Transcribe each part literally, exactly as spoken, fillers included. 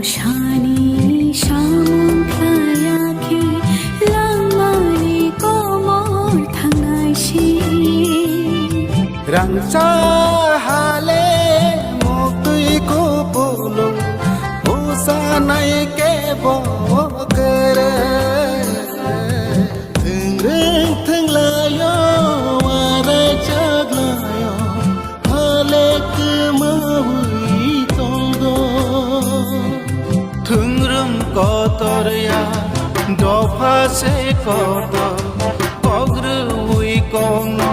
Sani samung khlaiya khe langmani komor thangnai si. Rangchak hale muktwi kupulung busanai kebo kwrwi. Thwng rwng thwng laio, warai chak laio, hale kwmawi tongo. Thwng rwng kotor ya, dopha se kotor, kok rwui kokno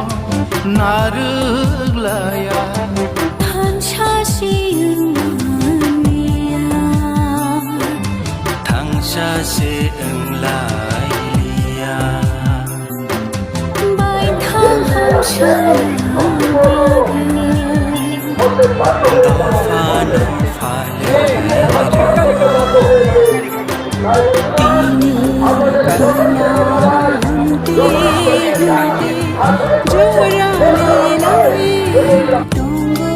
narwk laiya. Thansa se wng manya. Thangsa se wng lai liya. Bai thang hamsa. Dopha no phale. Tini kana hamti hamti jora nelai tongo.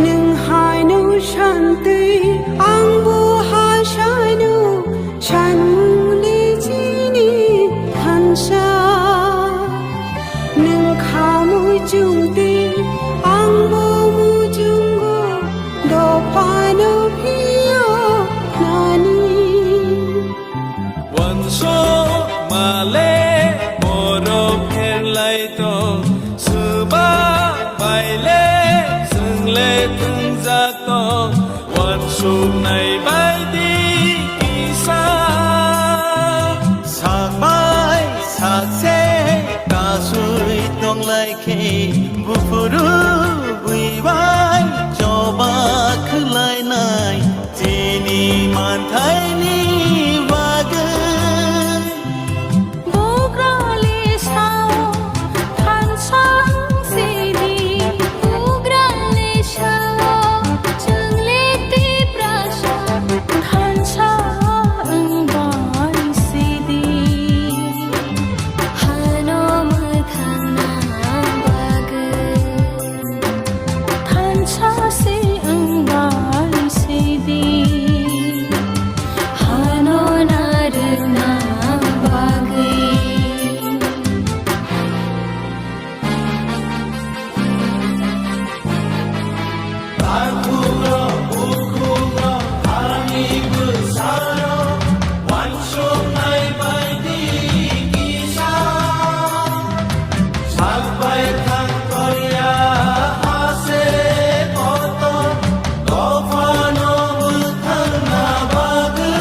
Nwng haino santwi, angbo hasaino, sanmungni chini thansa. Nwng khamwi chungtwi, angbo muchungo, dophano phiyo nani. Wansok male borok pherlai tong, swbak baile chwngle thwngjak tong, wansuknai baidi kisa. Sak bai sak se kasui tonglai khe, buphuru bui bai choba khwlainai. Chini manthaini bagwi. Bugrali sao thansang sidi, bugrali sao chwngli Tiprasa thansa wngbai sidi. Hano mwthangna bagwi. Thansa se wngbai sidi, hano narwkna bagwi. Takhuk rok, bukhuk rok, harani bwsa rok, wansuknai baidi kisa. Sak bai thang torya ha se kotor, dophano mwthangna bagwi.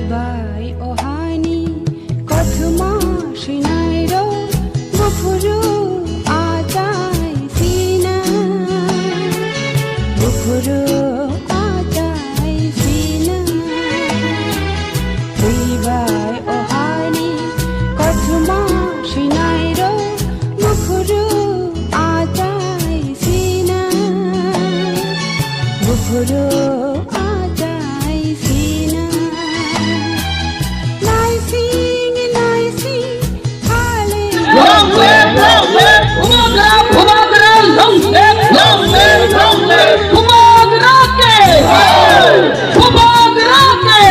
Bai ohani kothoma swinairok buphuru achai sina, buphuru achai sina. Twi bai ohani kothoma swinairok buphuru achai sina, buphuru achai sina. Naising naising hale. Long live, long live, Bubagra, Bubagra, Bubagra ki! Bubagra ki!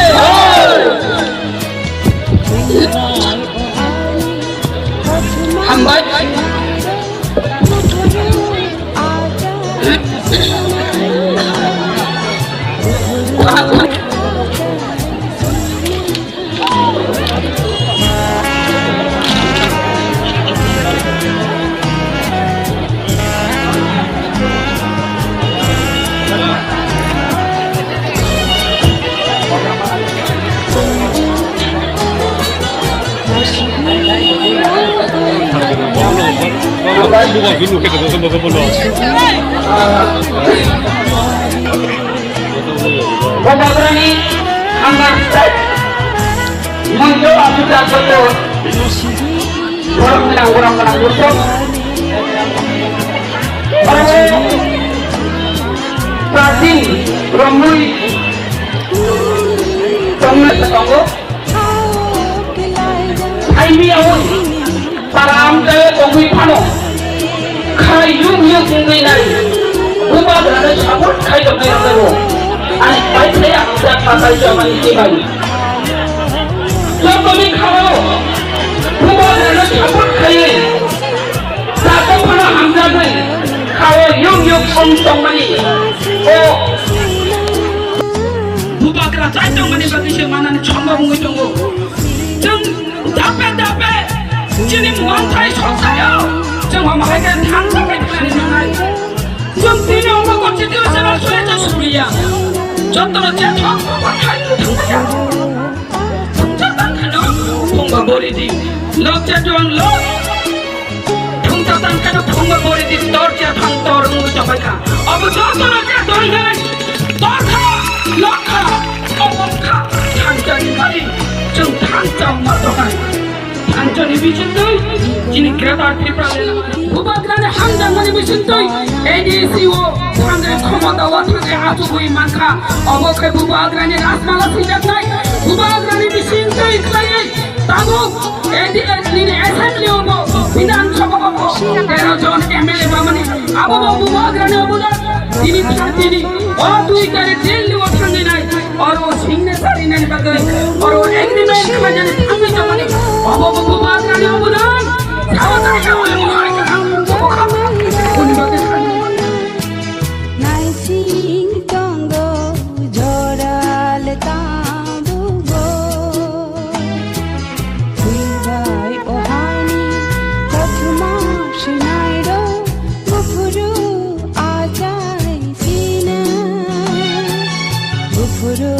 Hambai. Bubagrani hamjak tei monjo aswk borok gwnang, borok gwnang, borok. Oro prajin romwi tongna tongo. Hai miyaui para amchaio tongwi phano khai yung yung wngwi nai. Bubagrano support khai tongnai rokno ani pai phai ang jak patai chamani chibai. Jotoni khao Bubagrano support khaiwi, jagwi phano hamjagwi khao yung yung wng tongmani. O Bubagra chai tongmani bagwi se manani chombo wngwi tongo. Chwng dape dape chini manthai soksayo chwng omo hai khe thansa khe khlai rinai. Chwng tini omo constitution o suri cha suriya. Jotono je thok thok khai thangmaya. Thungcha tang kheno thungba bori di. Lok cha juang lok. Thungcha tang kheno thungba bori di, tor cha thang tor wngwi tongbai kha. Obo jotono je tor khai, tor kha, lok kha, obong kha, thansa ni bari, chwng thansa ma tongnai. Thansa ni bisingtwi chini Greater Tipraland Bubagrani hamjakmani bisingtwi A D C o thangwi khomota o thangwi achugwi mankha. Obo khe Bubagrani rajmala swijaknai, Bubagrani bisingtwi khlaiwi tabuk A D C nini assembly o bo, Bidhan Sabha o bo tero jon M L A mamani, abo bo Bubagrani obodan. Tini thang tini o dui tarik Delhi o thangwi nai, oro signature rinani bagwi, oro agreement khlainani thangwi tongmani, obo bo Bubagrani obodan. Sabo tani sabo le mohai ka, obo kha, kuni bagwi thangwi. Naising tongo joral tabugo. Twibai o hani kothoma swinairok, buphuru achai sina. Buphuru